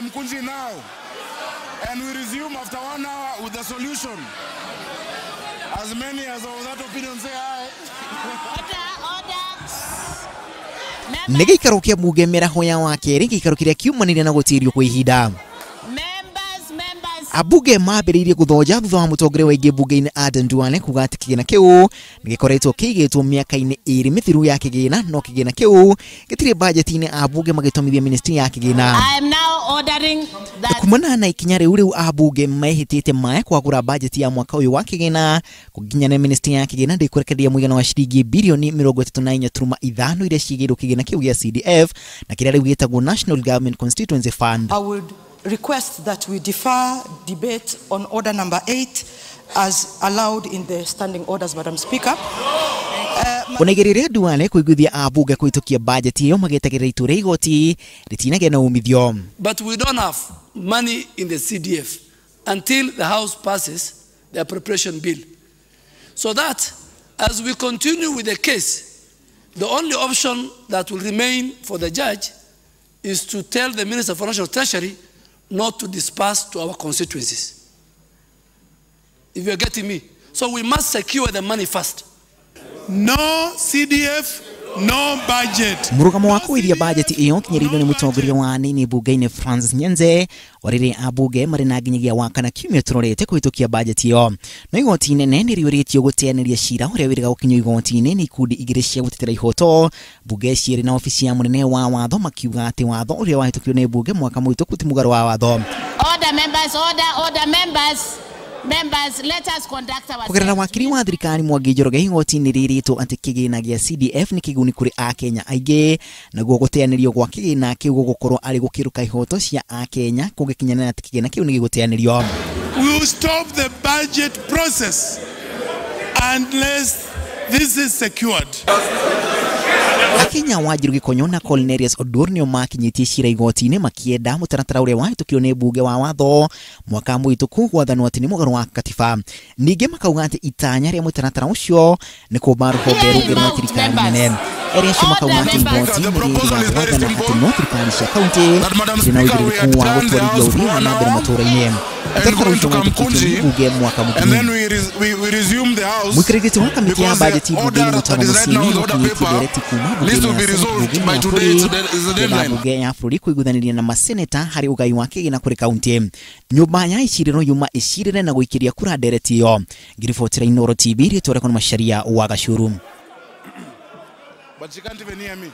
Kamukunji now. And we resume after 1 hour with the solution. As many as of that opinion say aye. Order, order. Nĩ gĩikaro kĩa mbunge mĩaraho ya wakerĩ, gĩikaro kĩrĩa kiumanire na gũtĩrio kwa ihinda. Members, members. Ambunge mambĩrĩirie gũthonja thutha wa mũtongoria wa aingĩ mbunge-inĩ Aden Duale kuga atĩ kĩgĩna kĩu nĩ gĩkoretwo kĩigĩtwo mĩaka-inĩ ĩrĩ mĩthiru ya kĩgĩna, no kĩgĩna kĩu gĩtirĩ bajeti-inĩ, ambunge magĩtũmithia ministry ya kĩgĩna. I am now ordering that Kumana na ikinya rĩu, rĩu ambunge mehĩtĩte maya kwagũra bajeti ya mwaka ũyũ wa kĩgĩna kũnginya ministry ya kĩgĩna ndĩkũrekereria mũigana wa ciringi birioni 34.5 iria cigĩirwo kĩgĩna kĩu gĩa CDF na kĩrĩa rĩu gĩtagwo National Government Constituency Fund. I would request that we defer debate on order number 8 as allowed in the standing orders, Madam Speaker. Ona igerio rĩa Duale kũiguithia ambunge kũhĩtũkia bajeti ĩyo magĩetagĩrĩra itua rĩa igoti rĩtinagĩa na umithio. But we don't have money in the CDF until the House passes the appropriation bill. So that as we continue with the case, the only option that will remain for the judge is to tell the Minister for National Treasury not to disperse to our constituencies. If you're getting me. So we must secure the money first. No CDF, no budget. Mũrũgamo wa kũithia bajeti ĩyo kinyĩrĩirio nĩ mũtongoria wa anini mbunge-inĩ Francis Nyenze, o rĩrĩa ambunge marĩ na nginyagia wa kana kiumia tũrorete kũhĩtũkia bajeti ĩyo. No igoti inene nĩ rĩũrĩtio gũteanĩria cira ũrĩa wĩrĩga gũkinyio igoti-inĩ nĩ ikundi igĩrĩ cia gũtetera ihoto mbunge cierĩ na obici ya mũnene wa watho, makiuga atĩ watho ũrĩa wahĩtũkirio nĩ mbunge mwaka mũhĩtũku ti mũgarũ wa watho. Order, members, order, order, members. Members, let us conduct ourselves. Kũgerera wakiri wa thirikari Mwangi Njoroge, igoti nĩ rĩrĩtwo atĩ kĩgĩna gĩa CDF nĩ kĩguni kũrĩ akenya aingĩ, naguo gũteanĩrio gwa kĩgĩna kĩu gũgũkorwo arĩ gũkĩrũka ihoto cia akenya kũngĩkinyanĩra atĩ kĩgĩna kĩu nĩ gĩgũteanĩrio. We will stop the budget process unless this is secured. Akenya Wanjiru Gĩkonyo na Cornelius Odur nĩo makinyĩtie cira igoti-inĩ makĩenda mũtaratara ũrĩa wahĩtũkirio nĩ mbunge wa watho mwaka mũhĩtũku gwathanwo atĩ nĩ mũgarũ wa katiba. Ningĩ makauga atĩ itanya rĩa mũtaratara ũcio nĩ kũmba rũhonge rũngĩ rwa thirikari nene. Erĩ acio makauga atĩ igoti nĩ rĩrĩga gwathana atĩ no thirikari cia kaunti irĩ na ũigĩrĩrĩku wa gũtwarithia ũthii wa na mbere matũũra-inĩ. Mũtaratara ũcio wahĩtũkĩtio nĩ mbunge mwaka And then mũthiru. we resume the House. Mũikarĩri gĩtĩ wa kamĩtĩ ya Because the bajeti mbunge-inĩ order that Mũtaro is right now Mũciĩ is order nĩũkinyĩtie paper ndereti kuma needs mbunge-inĩ to be ya Senate resolved mbunge-inĩ by ya today. bũrũri Is the kĩenda deadline. mbunge ya bũrũri kũiguithanĩria na maseneta harĩ ũgai wa kĩgĩna kũrĩ kaunti. Nyũmba ya icirĩro yuma ĩcirĩre na gũikĩria kura ndereti ĩyo. Ngiribotera Inooro TV, rĩtwa rĩakwa nĩ Macharia wa Gacuru. But she can't even hear me.